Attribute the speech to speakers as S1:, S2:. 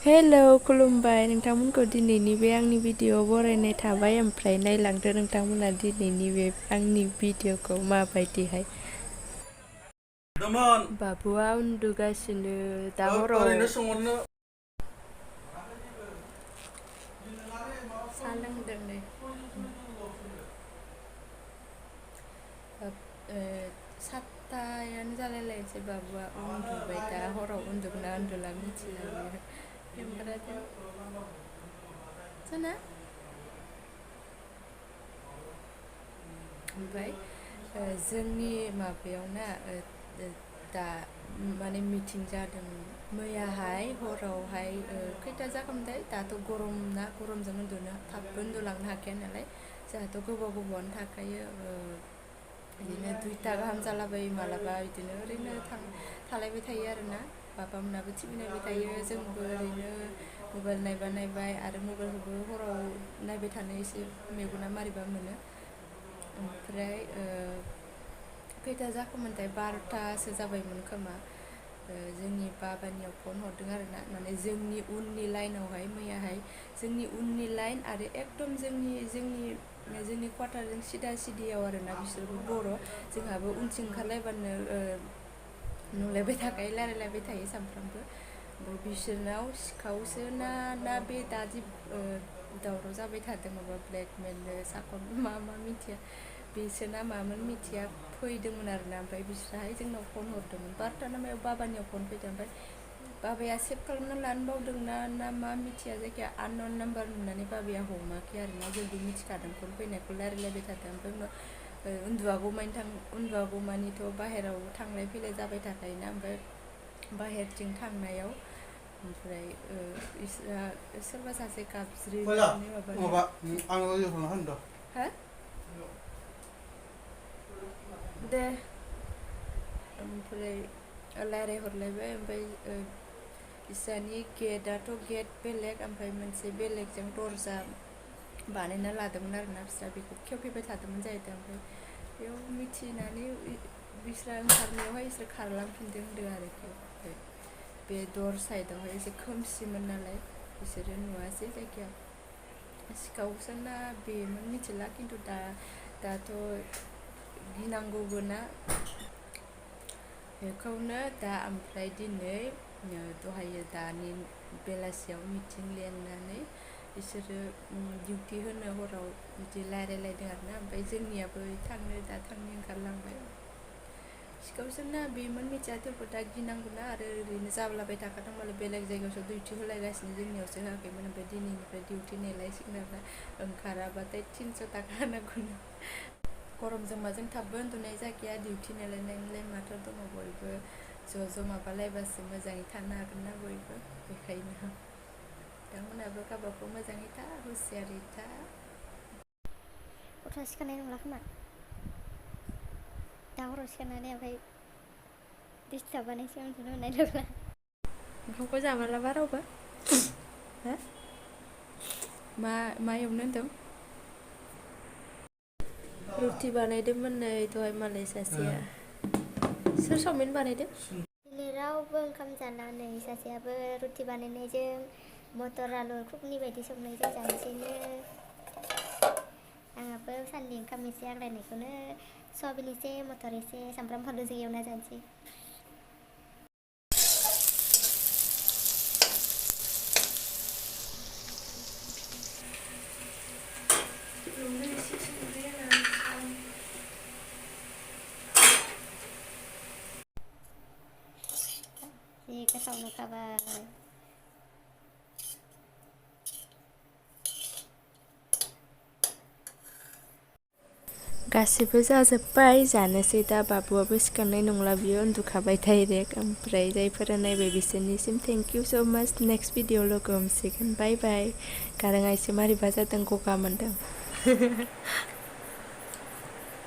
S1: hello खुलुमबाय नोंथांमोनखौ दिनैनि बे आंनि भिडिअ बरायनाय थाबाय ओमफ्राय नायलांदो नोंथांमोना दिनैनि बे आंनि भिडिअखौ माबायदिहाय बाबुआ उन्दुगासिनो दा हराव सा लोंदों नै सातथायानो जालायलायनोसै बाबुआ उन्दुबाय दा हराव उन्दुगोना उन्दुला मिथिला बियो ओमफ्राय जाना ओमफ्राय जोंनि माबायावना दा माने मिटिं जादों मैयाहाय हरावहाय खैथा जाखोमोनथाय दाथ' गरम ना गरमजों उन्दुनो थाबबो उन्दुलांनो हाखाया नालाय जोंहाथ' गोबाव थाखायो बिदिनो 2ता गाहाम जालाबायो मालाबा बिदिनो ओरैनो थालायबाय थायो आरोना बाबामोनाबो टिभि नायबाय थायो जोंबो ओरैनो मबाइल नायबाय आरो मबाइलखौबो हराव नायबाय थानो एसे मेगना मारैबा मोनो ओमफ्राय खैथा जाखोमोनथाय 12तासो जाबायमोन खोमा जोंनि बाबानियाव फन हरदों आरोना माने जोंनि उननि लाइनावहाय मैयाहाय जोंनि उननि लाइन आरो एकदम जोंनि क्वार्टारजों सिदा सिदियाव आरोना बिसोरबो बर' जोंहाबो उनथिं ओंखारलायबानो नुलायबाय थाखायो रायलायलायबाय थायो सानफ्रामबो ओमफ्राय बिसोरनाव सिखावसो ना बे दादि दावराव जाबाय थादों माबा ब्लेकमेलनो साखर मा मिथिया बिसोरना मामोन मिथिया फैदोंमोन आरोना ओमफ्राय बिसोराहाय जोंनाव फन हरदोंमोन 12ता नामायाव बाबानियाव फन फैदों ओमफ्राय बाबाया सेभ खालामना लानो बावदोंना ना मा मिथिया जायखिया आननन नाम्बार नुनानै बाबाया हमाखै आरोना जोंबो मिथिखादों फन फैनायखौ रायलायलायबाय थादों ओमफ्राय उनाव उन्दुवागौमानिथ' बाहेराव थांलाय फैलाय जाबाय थाखायोना ओमफ्राय बाहेरथिं थांनायाव ओमफ्राय सोरबा सासे गाबज्रिनानै माबा दे ओमफ्राय रायलायहरलायबाय ओमफ्राय इसानि गेटआथ' गेट बेलेग ओमफ्राय मोनसे बेलेगजों दरजा बानायना लादोंमोन आरोना बिस्रा बेखौ खेवफैबाय थादोंमोन जाहैदों ओमफ्राय बेयाव मिथिनानै बिस्रा ओंखारनायावहाय बिसोर खारलांफिनदों होनदों आरोखि बे दर साइडआवहाय एसे खोमसिमोन नालाय बिसोरो नुवासै जायखिया सिखावसो ना बेमोन मिथिला खिन्थु दाथ' गिनांगौबो ना बेखौनो दा ओमफ्राय दिनै दहायो दानि बेलासियाव मिटिं लेंनानै बिसोरो डिउटि होनो हराव बिदि रायलायलायदों आरोना ओमफ्राय जोंनियाबो थांनो ओंखारलांबाय सिखावसोना बेमोन मिथिया थेवबो दा गिनांगौना आरो ओरैनो जाब्लाबाय थाखादों मालाय बेलेग जायगायावसो डिउटि होलायगासिनो जोंनियावसो होआखैमोन ओमफ्राय दिनैनिफ्राय डिउटि नेलायसिगोन आरोना ओंखाराबाथाय 300 थाखा होनांगौनो गरमजों माजों थाबबो उन्दुनाय जाखाया डिउटि नेलायनायलाय माथो दङ बयबो ज' माबालायबासो मोजाङै थानो हागोन ना बयबो बेखायनो बिथांमोनहाबो गावबागाव मोजाङै था हुसियारै था
S2: गथ'आ सिखारनाय नंला खोमा दा हराव सिखारनानै ओमफ्राय डिस्टार्ब बानायसै उन्दुनो मोननाय नंला
S1: ओंखामखौ जामालाबा रावबो हो मा एवनो होनदों रुटि बानायदोंमोन नै दहाय मालाय सासेया सोर चावमिन बानायदों
S2: दिनै रावबो ओंखाम जाला नै सासेयाबो रुटि बानायनायजों मटर आलु घुगनि बायदि संनायजों जानोसैनो आंहाबो साननि ओंखाम एसे आग्लायनायखौनो सयाबिन एसे मटर एसे सामब्राम फानलुजों एवना जानोसै जि गोथाव नुखाबाय
S1: गासिबो जाजोब्बाय जानोसै दा बाबुआबो सिखारनाय नंला बियो उन्दुखाबाय डाइरेक्ट ओमफ्राय जायफोरा नायबाय बिसोरनिसिम थेंक इउ स' माच नेक्स्ट भिडिअ लोगो हमसिगोन बाय बाय गाराङा एसे मारैबा जादों गगा मोनदों